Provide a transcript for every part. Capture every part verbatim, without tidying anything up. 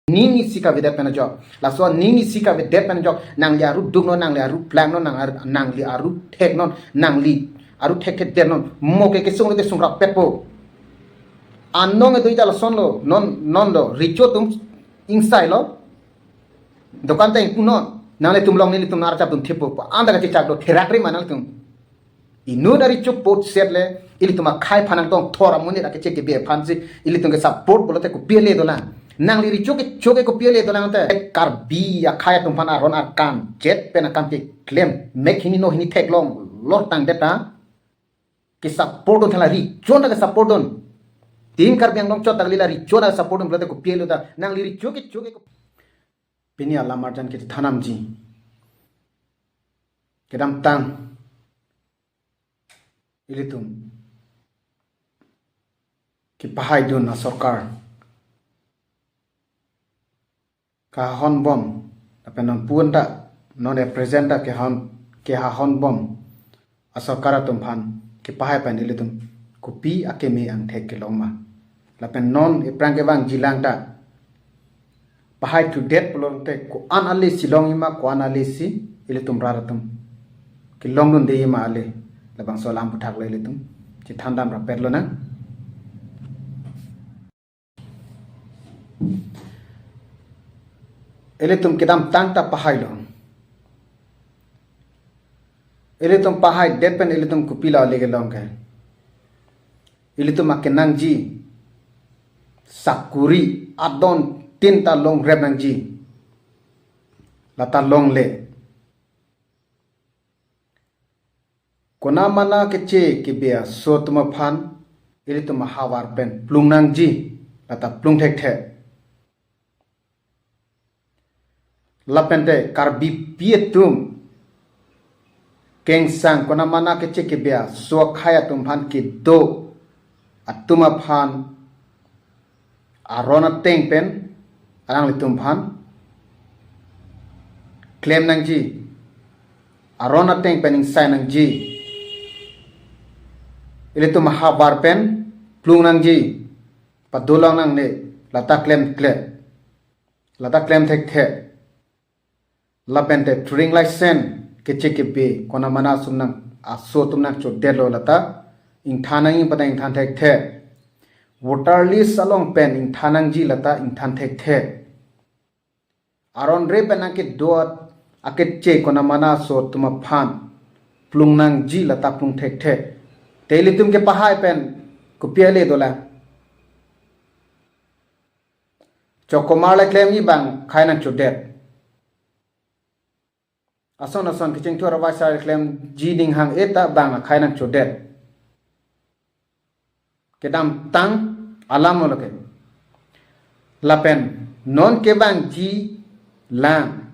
Ning isi kavedet pen ajok. Laso ning isi kavedet pen ajok. Nangli aru duk non, nangli aru plang non, nang ar-, nangli aru thek non, nangli aru thekthedet non. Mo ke kesung lo kesung rapetpo. Anong edo ita lason lo, non, non lo, recho atum ingsai lo. Dokan ta ingpu non, nanglitum along nelitum archap atum thepo. Anta kachechak do therak ri ma nanglitum. Inut ari chupot set le, ilitum akhei aphan nangtong thor amonit akeche kebe aphansi, ilitum ke support pulote kopi ale dolang. Nangli recho kecho ke kopi ale dolang te. Karbi akhei atum aphan aron akam, jet pen akam keklem, mek hini no hini theklong, lor tangdet ta. Ke support dun thala recho ta ke support dun. Team Karbi Anglong chot ta kalila recho ta support dun pulote kopi ale ta. Nangli recho kecho ke kopi. Pini alam arjan ke thanamji. Kedamtang ilitum kepahai dun asorkar kehahon bom, lapen non pu-an ta, non represent ta kehahon, kehahon bom asorkar atum aphan kepahai pen ilitum kopi akeme angthek kelong ma. Lapen non ephrang kevangji lang ta pahai thudet pulote ko-an ale si longji ma, ko-an ale si ilitum rat atum kelong dunde ma ale, labangso alam aphuthak le ilitum chethan dam rapet lonang. Ilitum kedamtang ta pahai lo. Ilitum pahaidet pen ilitum kopi la ale kelong ke. Ilitum akenangji sakuri adon tin ta longrep nangji. Lata longle. Konamana keche kebe aso atum aphan ilitum ahavar pen plung nangji, lata plung thekthe. Lapen te Karbipi atum kengsang konamana keche kebe aso akhei atum aphan kedo atum aphan aron ateng pen alanglitum aphan klem nangji, aron ateng pen ingsai nangji, ilitum ahavar pen plung nangji, padolong nangne, lata klem klem, lata klem thekthe. Lapen te trading license keche kebe konamana aso atum nang, aso atum nangchodetlo lata ingthan nangji pada ingthan thekthe. Voter list along pen ingthan nangji lata ingthan thekthe. Aron re pen nangkedo akeche konamana aso atum aphan plung nangji lata plung thekthe. Te ilitum kepahai pen kopi ale dolang. Chokomar le klemji bang akhei nangchodet. Ason ason kechengthur abai sai klemji ning hang-e ta bang akhei nangchodet. Kedamtang alam lo ke. Lapen non kevangji lang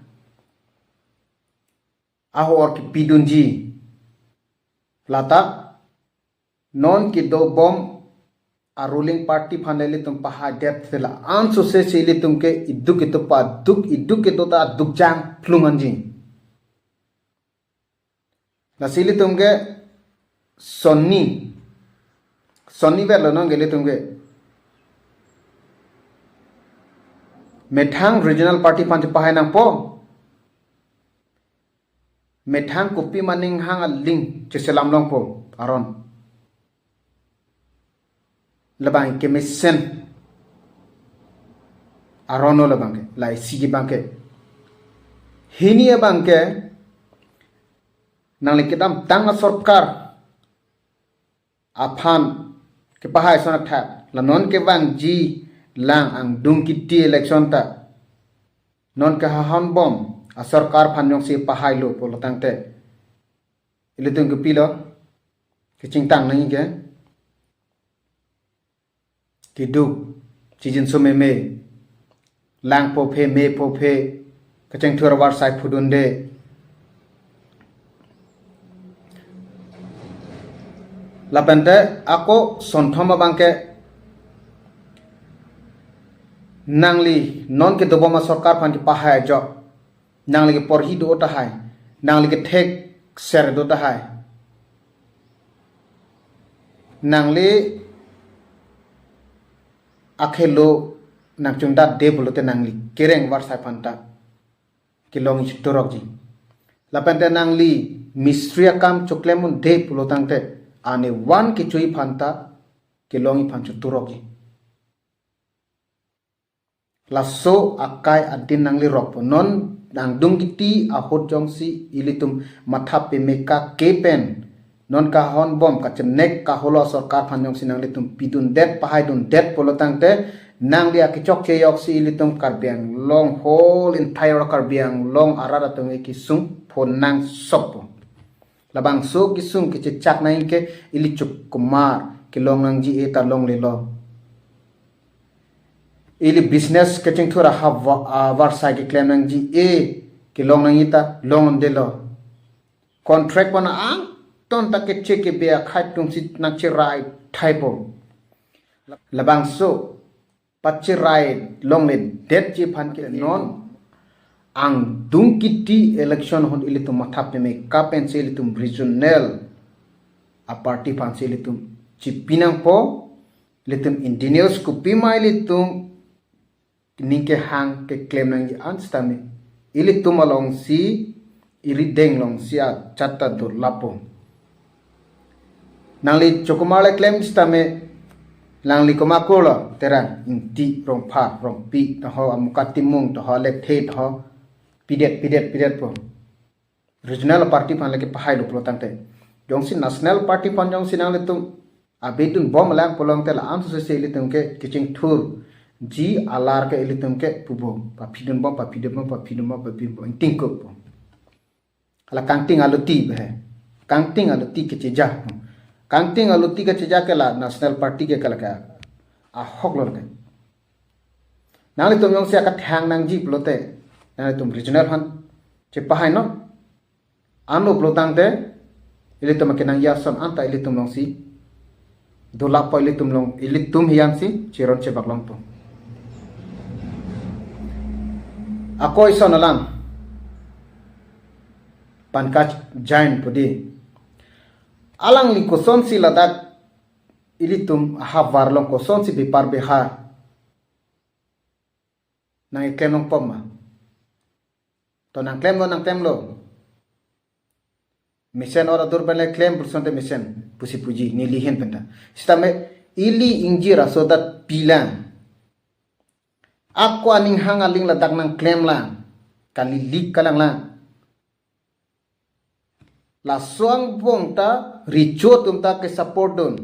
ahor kepidunji. Lata non kedobom a ruling party aphan ilitum pahaidet sela ansose si ilitum ke iduk itu paduk, iduk itu ta dukjang plung anji. Lasi ilitum ke sonni, sonni verlo non ke ilitum ke methang regional party aphan chepahai nangpo. Methang kopi maning hang aling cheselam longpo aron. Labang kemesen aron lo labang ke, la isi ke bang ke. Hini abang ke nangli kedamtang asorkar aphan kepahai ason athak, la non kevangji lang angdung kiti election ta non kehahon bom asorkar aphan jongsi pahailo pulo tangte ilitum kopilo kechingtang nangji ke, keduk, chijinso meme, lang phophe, me phophe, kechengthur abar sai phudunde. Lapen te ako sonthom abang ke nangli non kedobom asorkar aphan kepahai ajok, nangli keporhi do tahai, nangli kethekser do tahai, nangli akhelo nangchongdat de pulote nangli kereng varsai aphanta kelongji turokji. Lapente nangli mistri akam choklem un de pulotangte anevan kechui aphanta kelongji aphan choturokji. Laso akai adin nangli rokpo. Non angdung kiti ahut jongsi ilitum matha pemeka ke pen non kahonbom kachenek kaholo asorkar aphan jongsi nanglitum pidundet pahaidundet pulotangte nangli akechokche ajoksi ilitum Karbi Anglong, whole entire Karbi Anglong arat atum ke kesung phonang sokpo. Labangso kesung kechechak nangji ke ili chukumar kelong nangji-e ta longlelo. Ili business kechingthur ahavar, avarsai keklem nangji-e kelong nangji ta longdelo. Contract pon angton ta keche kebe akhai atumsi nangcherai thaipo. Labangso pacherai longledetji aphan ke non angdung kiti election ahut ilitum matha pemeka pensi ilitum regional aparty aphansi ilitum chipi nangpo. Ilitum indigenous kopima ilitum ning kehang keklem nangji an sitame ilitum alongsi irideng alongsi ajat ta dolapo. Nangli chukumar le klem sitame nangli komat kolo, Terang, Ingti, Rongphar, Rongpi, toho Amuka Timung, toho Lethe, toho pidet pidet pidetpo. Regional party aphan lake pahailo pulotangte. Jongsi national party aphan jongsi nanglitum abedunbom lang pulotangte la-an sose ilitum ke kechingthurji alar ke ilitum ke pupo. Paphidunbom, paphidunbom, paphidunbom, paphidunbom, ingtingkokpo. Hala kangting aluti behe. Kangting aluti kecheja. Kangting aluti kecheja ke la national party ke kala ke ahoklo ke. Nanglitum jongsi akathang nangji pulote nanglitum regional aphan chepahaino. Anlo pulotangte ilitum akenangji ason anta ilitum alongsi dolapo, ilitum along, ilitum hiyansi cheron chebak longpo. Ako ison alam Pankaj Jain pudi. Alangli kosonsi ladak ilitum ahavar along kosonsi bepar behar nangkeklem longpo ma? To nangklemlo, nangklemlo. Mesen ora dur pen le klem puson te mesen pusi puji neli ahin penta. Sitame ili ingjir aso ta pilang. Ako aning hang aling ladak nangklemlang. Kali lik kalanglang. Laso angbong ta recho atum ta kesupport dun.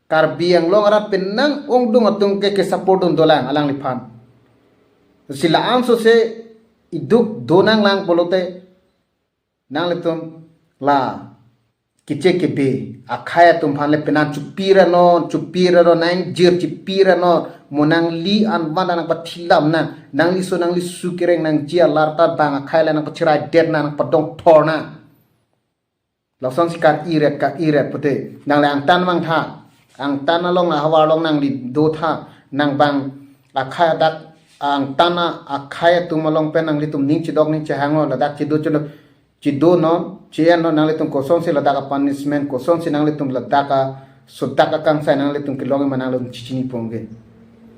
Karbi Anglong arat penang ongdung atum ke kesupport dun dolang alangliphan. Si la-an sose iduk donanglang pulote nanglitum la keche kebe akhai atum aphan le penan chupira non, chupira non, nang jir chupira non, mo nangli anvan nangpathilam nang, nangliso nanglisu kereng nangji alar ta bang akhai le nangpacherai det nang, nangpadong thor nang. Lasonsi kar-iret, kar-iret pute nangli angtan mangtha, angtan along ahavar along nangli dotha, nang bang akhai adak angtan akhai atum along pen nanglitum ning chedok ning chehanglo, ladak chedo chedo chedo non, che-en non, nanglitum kosonsi ladak a-punishment, kosonsi nanglitum ladak a sodak akangsai nanglitum kelong ma nanglitum chechini pongge.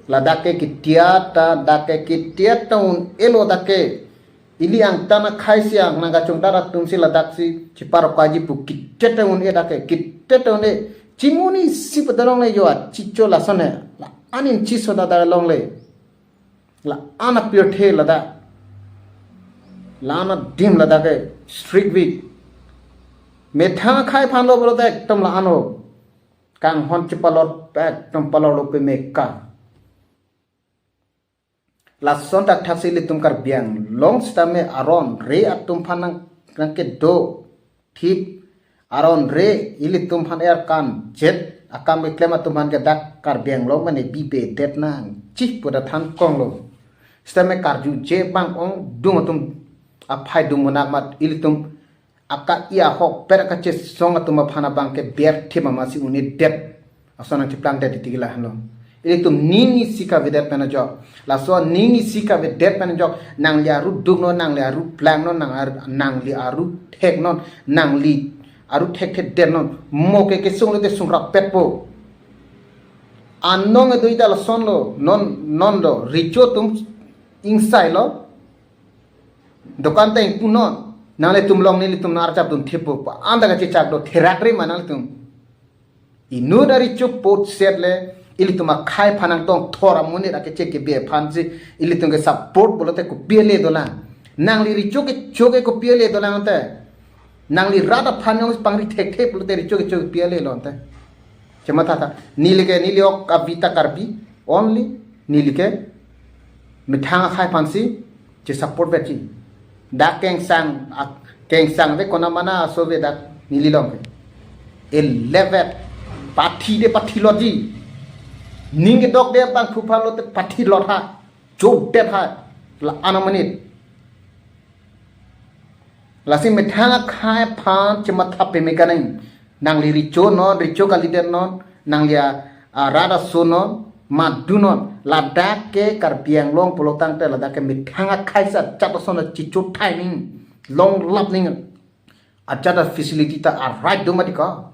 Ladak ke ketia ta, dak ke ketia ta un-elo dak ke. Ili angtan akhai si ang nangkachongdat atum si ladak si chipar kaji pu ketia ta un-e dak ke, ketia ta un-e. Chimuni si padalong le yo a chicho lason he. La anin chiso da dalong le. La-an apirthe ladak. La-an adim ladak ke strict vek. Methang akhai aphan lo pulote ekdom la-an o. Kanghon chipalor ekdom palorlo pemeka. Lason thakthak si ilitum Karbi Anglong sitame aron re atum aphan nang, nangkedo thip, aron re ilitum aphan er kan jet akam keklem atum aphan ke dak Karbi Anglong mane bibedet nangji pu ta than konglo. Sitame karju je bang ongdung atum aphai dum monak mat ilitum aka-i ahok per akachesong atum aphan abang ke ber thip amatsi un-edet. Ason nangchiplang det titi ke lahenlo. Ilitum ning isi kavedet pen ajok. Laso ning isi kavedet pen ajok. Nangli aru duk non, nangli aru plang non, nang ar-, nangli aru thek non, nangli aru thekthedet non. Mo ke kesung lote sungrap petpo. Anong edo ita lason lo, non, non lo, recho atum ingsai lo. Dokan ta ingpu non. Nanglitum along nelitum arjap dun thepo pa. Anta kachechak do therak re ma nanglitum. Inut arecho apot set le, ilitum akhei aphan nangtong thor amonit akeche kebe aphansi, ilitum ke support pulote kopi ale dolang. Nangli recho kecho ke kopi ale dolang te. Nangli rat aphan jongsi pangri thekthe pulote recho kecho kopi ale lo te. Chematha tha. Neli ke, neli ok avita Karbi only. Neli ke methang akhei aphansi che support vetji. Dak kengsang, ak-, kengsang ave konat mana aso ave dak neli along ke. Eleven. Pathi de pathi lotji. Ning kedok de bang phuphan lote pathi lot ha. Chok det ha. La-an amonit. Lasi methang akhei aphan chematha peme kanang. Nangli recho non, recho kalidet non, nangli a, a rat aso non, madu non, ladak ke Karbi Anglong pulo tangte ladak ke methang akhei si ajat ason achicho thai ning, longlap ning, ajat afacility ta arai do mati ko.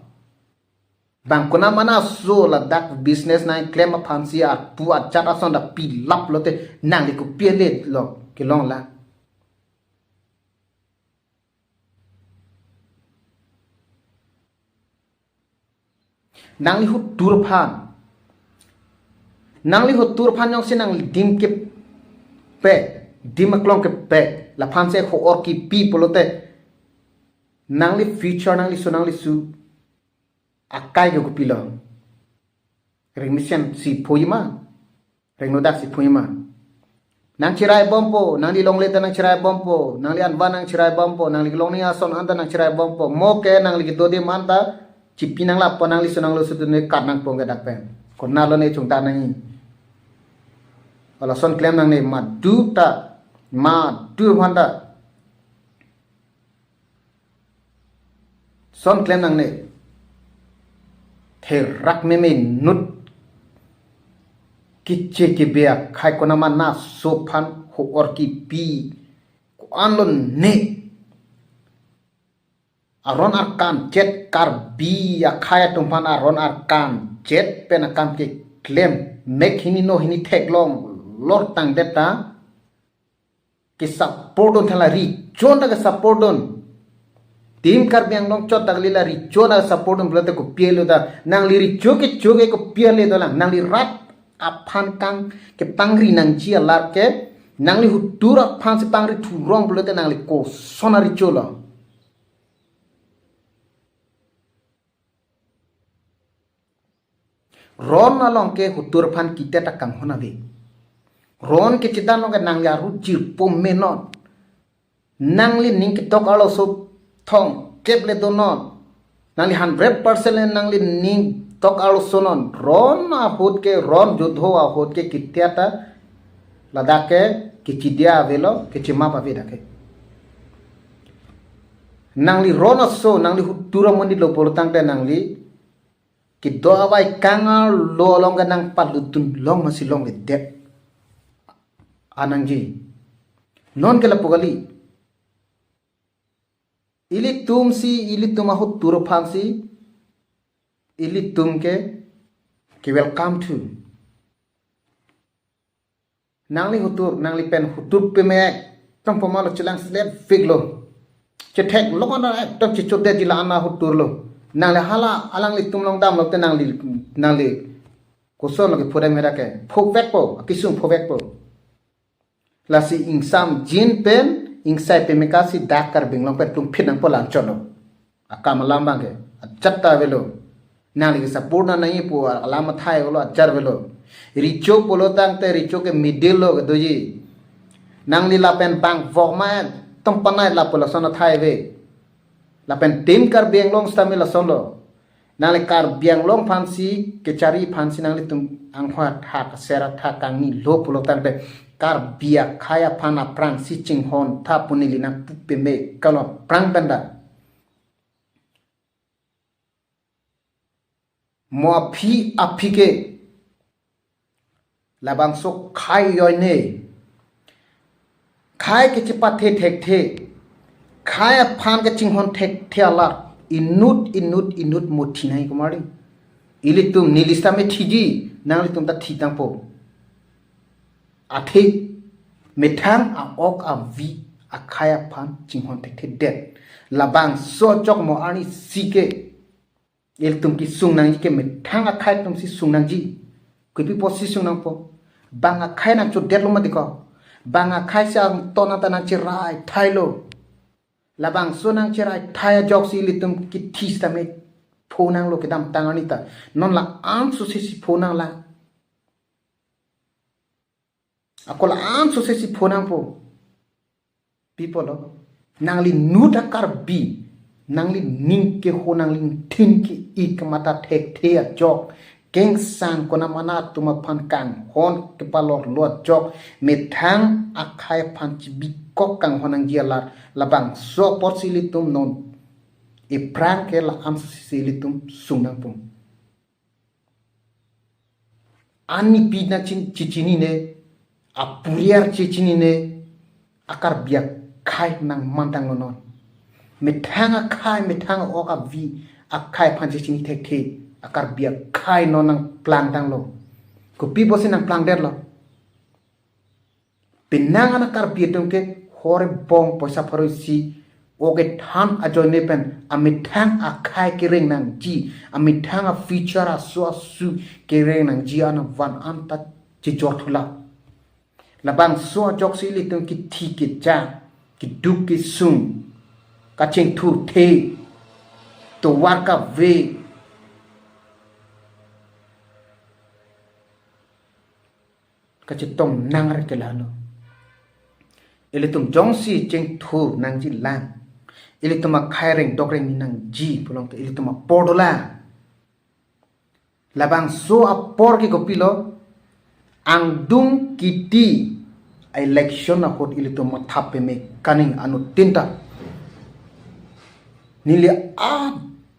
Bang konat mana aso ladak business nangklem aphansi apu ajat ason ta pilap lote nangli kopi ale lo kelong la. Nangli hutur aphan. Nangli hutur aphan jongsi nangli dim kepe, dim aklong kepe, laphansi ho-or kipi pulote. Nangli future nangli su nangli su. Akai ke kopi lo. Ring mesen si phoji ma. Ring nodak si phoji ma. Nangchirai bompo, nangli longle ta nangchirai bompo, nangli anvan nangchirai bompo, nangli longle ason anta nangchirai bompo. Mo ke nangli kedo adim anta chipi nanglappo, nangli su nangli su dunde kat nangpong ke dak pen. Konat lo ne chungta nangji. Lason klem nangne madu ta, madu aphan ta. Son klem nangne. Therak meme inut. Keche kebe akhei konat mana aso aphan ho-or kipi. Ko-an lo ne. Aron arkan chet Karbi akhei atum aphan aron arkan chet pen akam keklem mek hini no hini theklong lor tangdet ta. Ke support dun thala recho ta ke support dun. Team Karbi Anglong chot ta kali la recho ta support dun pulote kopi ale ta. Nangli recho kecho ke kopi ale dolang. Nangli rat aphan kang kepangri nangji alar ke. Nangli hutur aphansi pangri thurong pulote nangli koson arecho lo. Ron along ke hutur aphan kitet akanghon ave. Ron kechethan along ke nangli aru chirpo me non. Nangli ning ketok arloso thong kep le do non. Nangli hundred percent le nangli ning tok arloso non. Ron ahut ke, ron jodho ahut ke kitet ta ladak ke kechidia avelo, kechemap ave dak ke. Nangli ron aso, nangli hutur amonit lo pulo tangte nangli kedo avai kang arlo along ke nangpalutdun long masi longledet. Anangji. Non ke lapu kali. Ilitum si, ilitum ahutur aphansi, ilitum ke, ke welcome to. Nangli hutur, nangli pen hutur peme ekdom poma lo chelang selet fik lo. Chetheklong ana ekdom chechodet ji la ana hutur lo. Nangli hala alanglitum along damlote nangli, nangli koson lo ke phuda mera ke. Phovekpo, akisung phovekpo. Lasi ingsamjin pen, ingsai peme kasi dak Karbi Anglong pen tungphit nangpo la anchot lo. Akam alam abang ke, ajat ta avelo. Nangli ke support nang nangji pu alam athai avelo, ajat avelo. Recho pulo tangte recho ke middle lo kedoji. Nangli lapen bang vok ma ekdom panai lapu lason athai ave. Lapen team Karbi Anglong sitame lason lo. Nangli Karbi Anglong aphansi, kechari aphansi nanglitum anghwa athak, aser athak kangni lo pulo tangte Karbi akhei aphan aphrangsi chinghon tha pu neli nangpu peme kalon aphrang pen ta. Mo aphi aphi ke labangso khei joine. Khei kechepathe thekthe. Khei aphan kechinghon thekthe alar. Inut, inut, inut mothi nai kumari. Ilitum neli sitame thiji, nanglitum ta thitangpo. Athe methang a-ok avi akhei aphan chinghon thekthedet. Labangso ajok mo arnisi ke ilitum kesung nangji ke methang akhei atumsi sung nangji. Kopi apotsi sung nangpo? Bang akhei nangchodetlo mati ko. Bang akhei si angton anta nangcherai thailo. Labangso nangcherai thai ajoksi ilitum kithi sitame pho nanglo kedamtang arni ta. Non la-an sosesi pho nanglang. Ako la-an sosesi pho nangpo. Pi apotlo, nangli inut a-Karbi, nangli ning keho, nangli thin ke-ik kamatha thekthe ajok, kengsang konamana atum aphan kanghon kepalorlo ajok, methang akhei aphan chibikok kanghon nangji alar, labangso apotsi ilitum non ephrang ke la-an sosesi ilitum sung nangpo. Anipi nangchin-, chechinine, apuriar chechinine, a-Karbi akhei nangmantanglo non. Methang akhei, methang a-ok avi akhei aphan chechini thekthe, a-Karbi akhei non nangplangtanglo. Kopi apotsi nangplangdetlo? Penang an a-Karbi atum ke hor ebong poisa pharo isi, ok ethan ajoine pen amethang akhei kereng nangji, amethang a-future aso asu kereng nangji an avan anta chejor thulak. Labangso ajoksi ilitum kithi keja, keduk kesung, kachingthurthe, tovar kave, kachetong nang re ke lalo. Ilitum jongsi chingthur nangjilang, ilitum akhei rengdok rengni nangji pulote ilitum apor dolang. Labangso apor ke kopilo, angdeng kiti election ahut ilitum matha peme kaning anuttin ta. Neli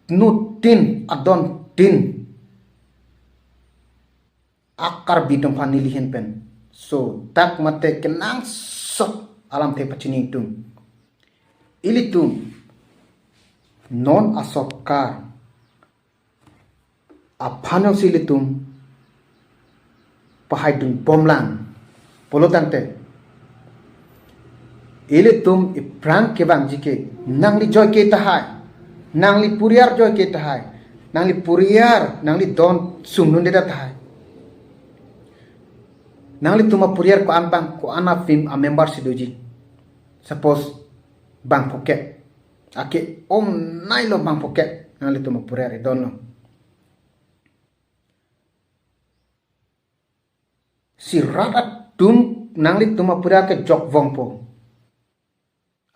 anuttin adontin a-Karbi atum aphan neli ahin pen so dak mate kenangsot alamthe pachini tum. Ilitum non asorkar aphan si ilitum pahaidun bomlang pulo tangte, ilitum ephrang kevangji ke nangli joike tahai, nangli puriar joike tahai, nangli puriar, nangli don sung nunde tahai. Nanglitum apuriar ko-an bang, ko-an a-film a-member si doji. Suppose bang phokep, ake-ong nailo bang phokep, nanglitum apuriar idonlo. Si rat atum nanglitum apuriar ke jok vongpo.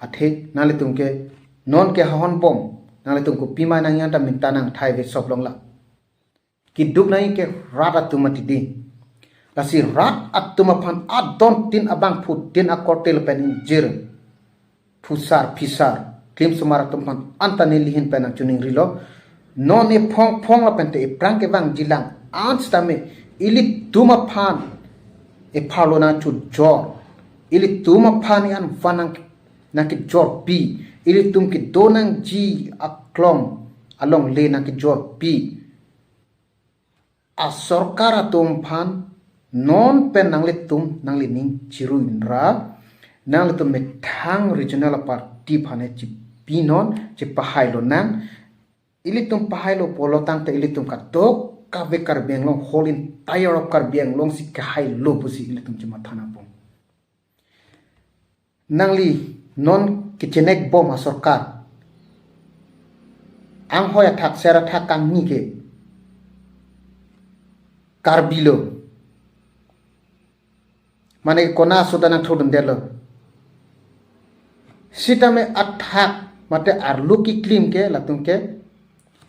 Athe nanglitum ke non ke hahon bom, nanglitum kopima nangji anta minta nang thai ve sop longla. Keduk nangji ke rat atum atidi. Lasi rat atum aphan adontin abangphutin akorte lapen ingjir phusar phisar klim sumar atum aphan anta neli ahin pen nangchiningrilo. Non ephong phong lapen te ephrang kevangjilang an sitame ilitum aphan epharlo nangchojor. Ilitum aphan i-an van nang, nangkejorpi. Ilitum kedo nangji aklong alongle nangkejorpi. Asorkar atum aphan non pen nanglitum nanglining chirui ra, nanglitum methang regional party aphan chipinon, chipahailo nang. Ilitum pahailo pulo tangte ilitum kadokave Karbi Anglong, whole entire of Karbi Anglong si kahailo pusi ilitum chimatha nangpo. Nangli non kechenek bom asorkar. Anghoi athak, ser athak kangni ke Karbi lo. Mane kona sudah nangthodundetlo. Sitame athak mate arlo keklim ke latum ke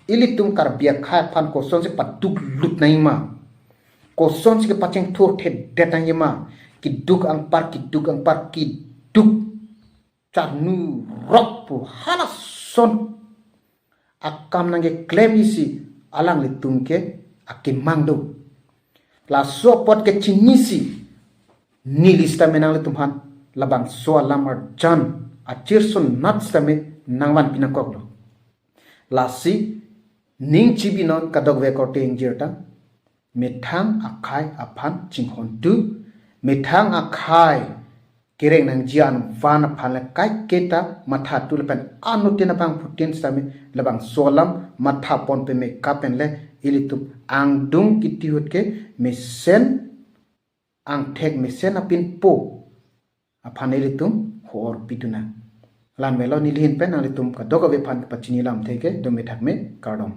ilitum Karbi akhei aphan kosonsi paduk lut nangji ma. Kosonsi kepachingthurthedet nangji ma. Keduk anpar, keduk anpar, keduk charnu rok pu halason akam nangkeklem isi alanglitum ke akemang do. Laso apot ke chinisi neli sitame nanglitum aphan labangso alam arjan achirson nat sitame nangvanpi nangkoklo. Lasi ning chibi non kadokave korte ingjir ta methang akhei aphan chinghon tu, methang akhei kereng nangji an van aphan le kaiketa matha tu lapen anuttin abangphutin sitame labangso alam matha pon peme kapen le ilitum angdung kiti ahut ke mesen angthek mesen apinpo aphan ilitum ho-or pidun nang. Lan melo nelihin pen nanglitum kadokave aphan pachini lamthe ke dome thakme, kardom.